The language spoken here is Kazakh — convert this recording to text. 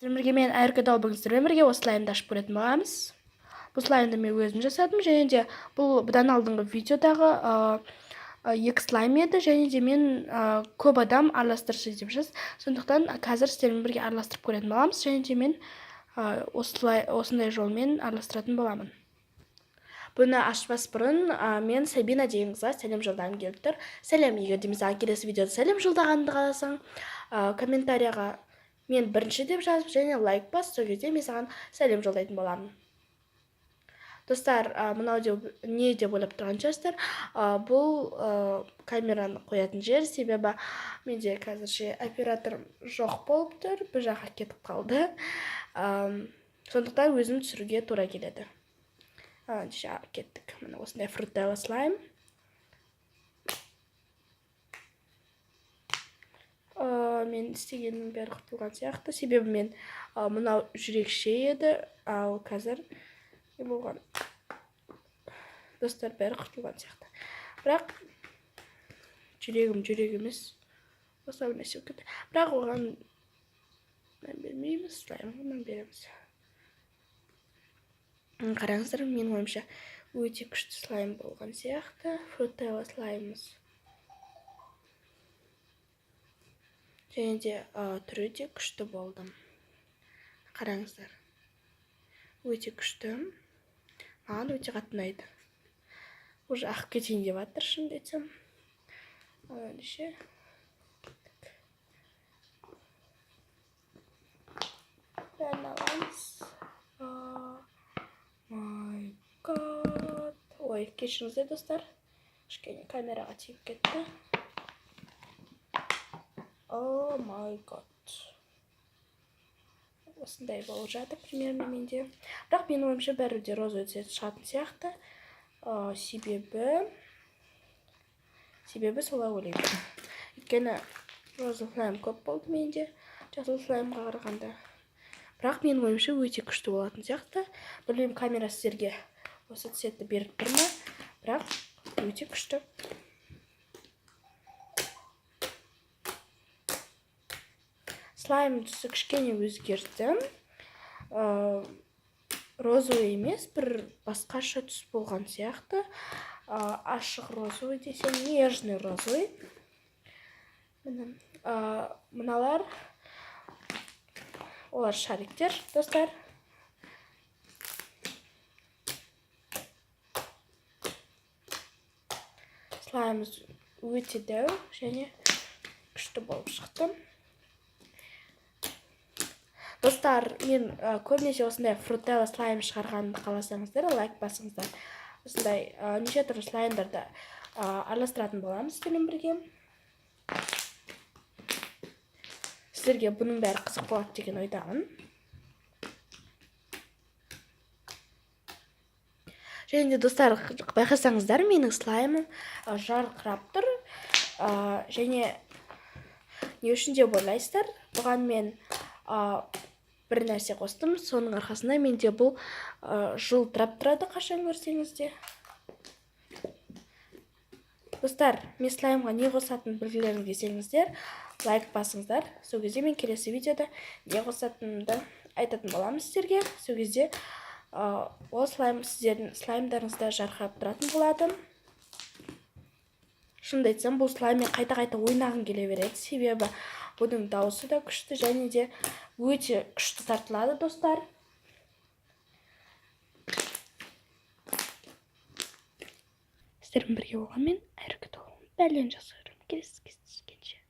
Сіздермен бірге мен, Айерке. Бүгін сіздермен бірге осы слаймды ашып көретін боламыз. Бұл слаймды мен өзім жасадым, және де бұл бұдан алдыңғы видеодағы екі слайм еді, және де мен көп адам араластыршы деп жаз. Сондықтан қазір сіздермен бірге араластырып көретін боламыз, және де мен осылай, осындай жолмен араластыратын боламын. Бұны ашпас бұрын мен Сабина деген қызға сәлем жолдағым келіп тұр. Сәлем, егер де мен саған келесі видеода сәлем жолдағанымды қаласаң, комментарияға «мен бірінші» деп жазып және лайк бас, сол кезде мен саған сәлем жолдайтын боламын. Достар, мынау деп, не деп ойлап тұрған шығарсыздар. Бұл камераны қоятын жер, себебі менде қазірше оператор жоқ болып тұр, бір жаққа кетіп қалды. Сондықтан өзім түсіруге тура келеді. Кеттік. Міне, осындай Фрутелла слайм. Мен істегенімнің бәрі құртылған сияқты, себебі мен мынау жүрекше еді, ал қазір не болған, достар? Бәрі құртылған сияқты, бірақ жүрегім жүрек емес, осылай бір нәрсе болып кетті. Бірақ оған мән бермейміз, слаймға мән береміз. Қараңыздар, менің ойымша, өте күшті слайм болған сияқты Фрутелла слаймымыз, және де түрі де күшті болды. Қараңыздар, өте күшті, маған өте қатты ұнайды. Уже ағып кетейін деп жатыр, шынымды айтсам. Ал ендеше бәрін аламыз. My God, ой, кешіріңіздер, достар, кішкене камераға тиіп кетті. Oh my God, осындай болып жатыр примерно менде. Бірақ менің ойымша, бәрібір де розовый цвет шығатын сияқты. Себебі солай ойлаймын, өйткені розовый слайм көп болды менде жасыл слаймға қарағанда. Бірақ менің ойымша, өте күшті болатын сияқты. Білмеймін, камера сіздерге осы цветті беріп тұр ма, бірақ өте күшті. Слайм түсі кішкене өзгерді, розовый емес, бір басқаша түс болған сияқты. Ашық розовый десем, нежный розовый. Міне, мыналар, олар шариктер, достар. Слаймымыз өте дәу және күшті болып шықты. Достар, мен көбінесе осындай Фрутелла слайм шығарғанымды қаласаңыздар, лайк басыңыздар. Осындай неше түрлі слаймдарды араластыратын боламыз сіздермен бірге. Сіздерге бұның бәрі қызық болады деген ойдамын. Және де, достар, байқасаңыздар, менің слаймым жарқырап тұр. Және не үшін деп ойлайсыздар? Бұған мен бір нәрсе қостым, соның арқасында менде бұл жылтырап тұрады қашан көрсеңіз де. Достар, мен слаймға не қосатынын білгілеріңіз келсеңіздер, лайк басыңыздар. Сол кезде мен келесі видеода не қосатынымды айтатын боламын сіздерге. Сол кезде ол слайм сіздердің слаймдарыңызда жарқырап тұратын болады. Шынымды айтсам, бұл слайммен қайта-қайта ойнағым келе береді, себебі бұның дауысы да күшті және де өте күшті тартылады, достар. Сіздермен бірге болған мен, Айерке. Бәрілерін жақсы көремін. Келесі кездескенше.